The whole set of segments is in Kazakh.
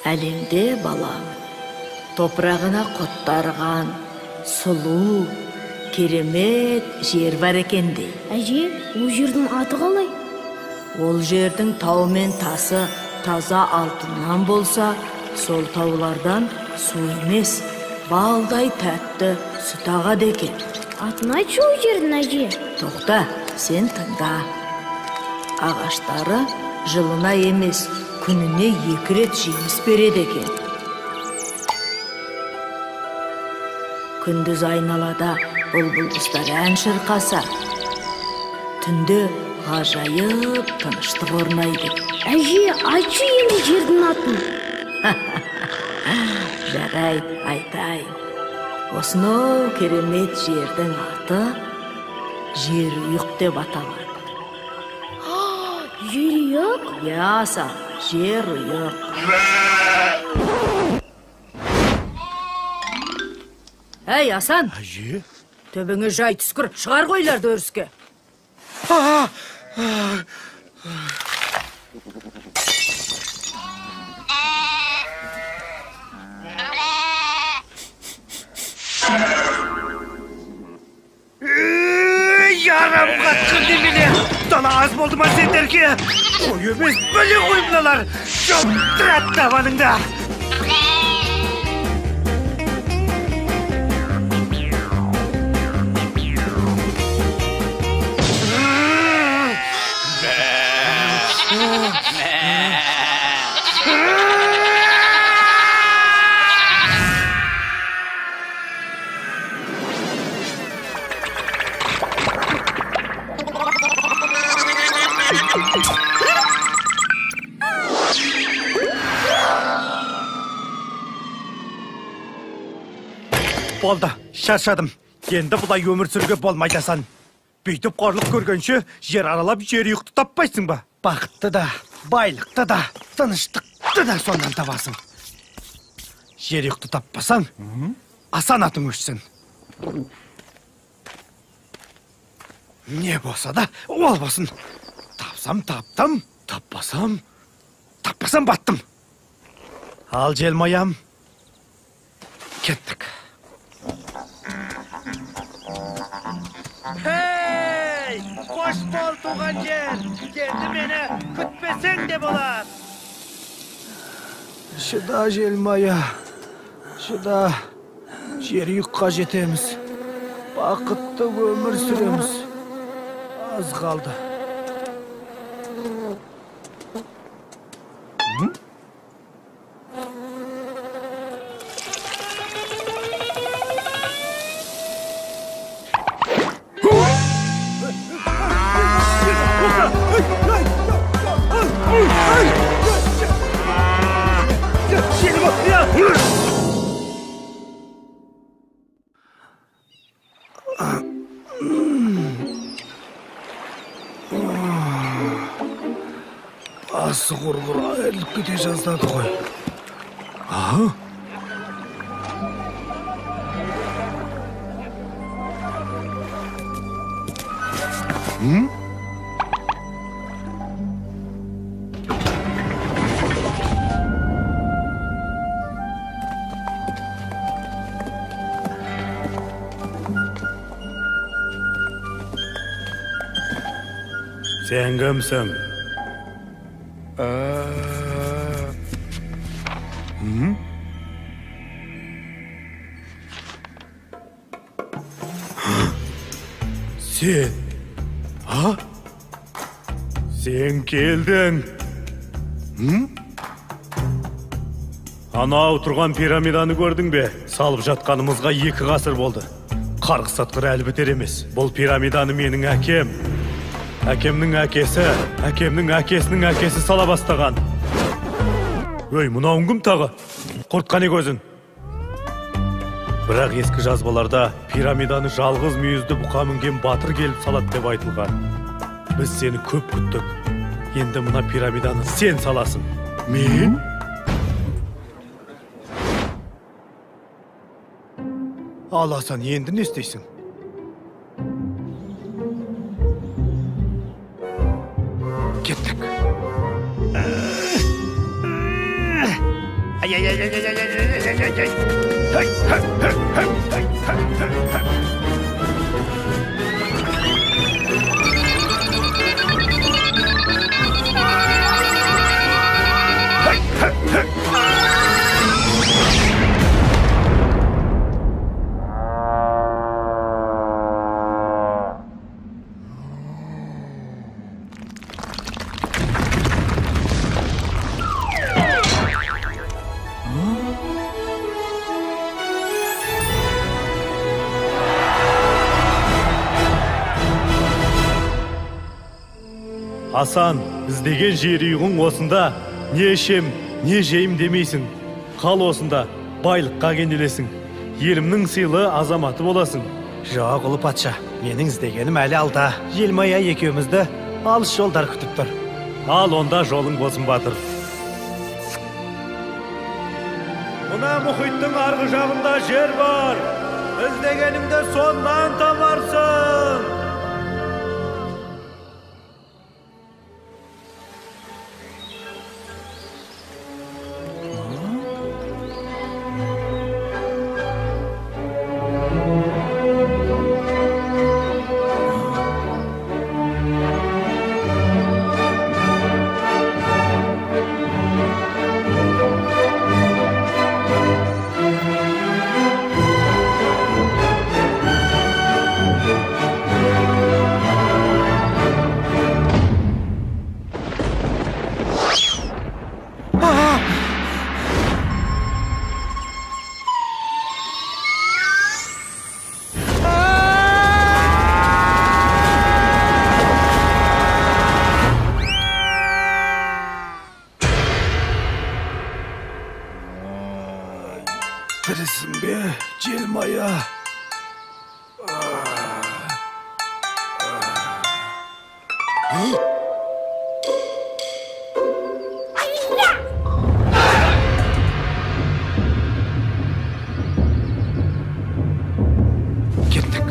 Әлемде, балам, топырағына құттарған сұлу, керемет жер бар екен дей. Әже, ол жердің аты қалай? Ол жердің тау мен тасы таза алтыннан болса, сол таулардан су емес, балдай тәтті сүт ағады екен. Атын айтшы ол жердің, әже. Тоқта, сен тыңда. Ағаштары жылына емес, күніне 2 рет жеміс береді екен. Күндіз айналада бұлбұл құстар ән шырқаса, түнде ғажайып тыныштық орнайды. Әже, айтшы енді жердің атын. Жарайды, айтайын. Осынау керемет жердің аты Жерұйық деп аталады. Жерұйық? Иә, Асан, Жерұйық. Әй, Асан! Әже? Төбеңе жай түскір, шығар қойларды өріске. Ярам қатқын немене? Дала аз болды ма сендерге? Қой емес, бөле қой мыналар! Жоптырат табаныңда! Болды, шаршадым. Енді бұлай өмір сүруге болмайды, Асан. Бүйтіп қорлық көргенше, жер аралап жер ұйықты таппайсың ба? Бақытты да, байлықты да, тыныштықты да сондан табасың. Жер ұйықты таппасаң, Асан атың өшсін. Не болса да, ол болсын. Тапсам таптым, таппасам, таппасам баттым. Ал желмаям, кеттік. Hey! Қош бол, туған жер! Енді мені күтпесең де болады. Шыда, желмая, шыда. Жерұйыққа жетеміз. Бақытты өмір сүреміз. Аз қалды. Басы құрғыр айырылып кете жаздады ғой. А? Сен кімсің? Сен, а? Сен келдің. Анау тұрған пирамиданы көрдің бе? Салып жатқанымызға 2 ғасыр болды. Қарғыс атқыр әлі бітер емес. Бұл пирамиданы менің әкем, әкемнің әкесі, әкемнің әкесінің әкесі сала бастаған. Өй, мынауың кім тағы? Құртқан көзін. Бірақ ескі жазбаларда пирамиданы жалғыз мүйізді бұқа мінген батыр келіп салады деп айтылған. Біз сені көп күттік. Енді мына пирамиданы сен саласың. Мен? Ал, Асан, енді не істейсің? Кеттік. Асан, іздеген жерұйығың осында. Не ішем, не жейім демейсің. Қал осында, байлыққа кенелесің. Елімнің сыйлы азаматы боласың. Жоқ, ұлы патша, менің іздегенім әлі алда. Желмая екеумізді алыс жолдар күтіп тұр. Ал онда жолың болсын, батыр. Мына мұхиттың арғы жағында жер бар. Іздегеніңді соннан табарсың. Тірісің бе, Желмая? Кеттік.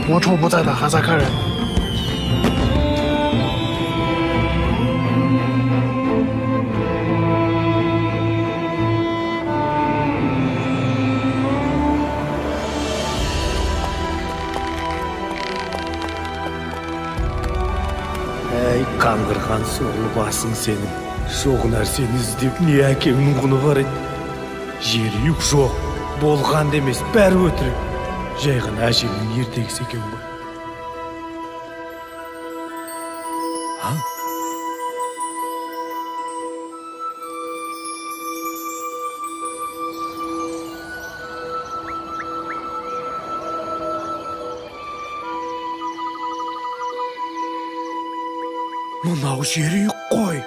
无处不在的哈萨克人。 Әй, қаңғырған сорлы басың сенің. Жоқ нәрсені іздеп не әкеңнің құны бар еді. Жерұйық жоқ, болған да емес, бәрі өтірік. Жай ғана әжемнің ертегісі екен ғой. Мынау жерұйық қой.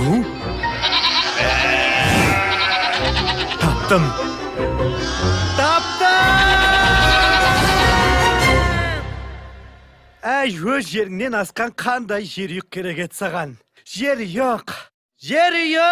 嗯。Таптым! Таптым! Әй, өз жеріңнен асқан қандай жерұйық керек еді саған? Жерұйық! Жерұйық!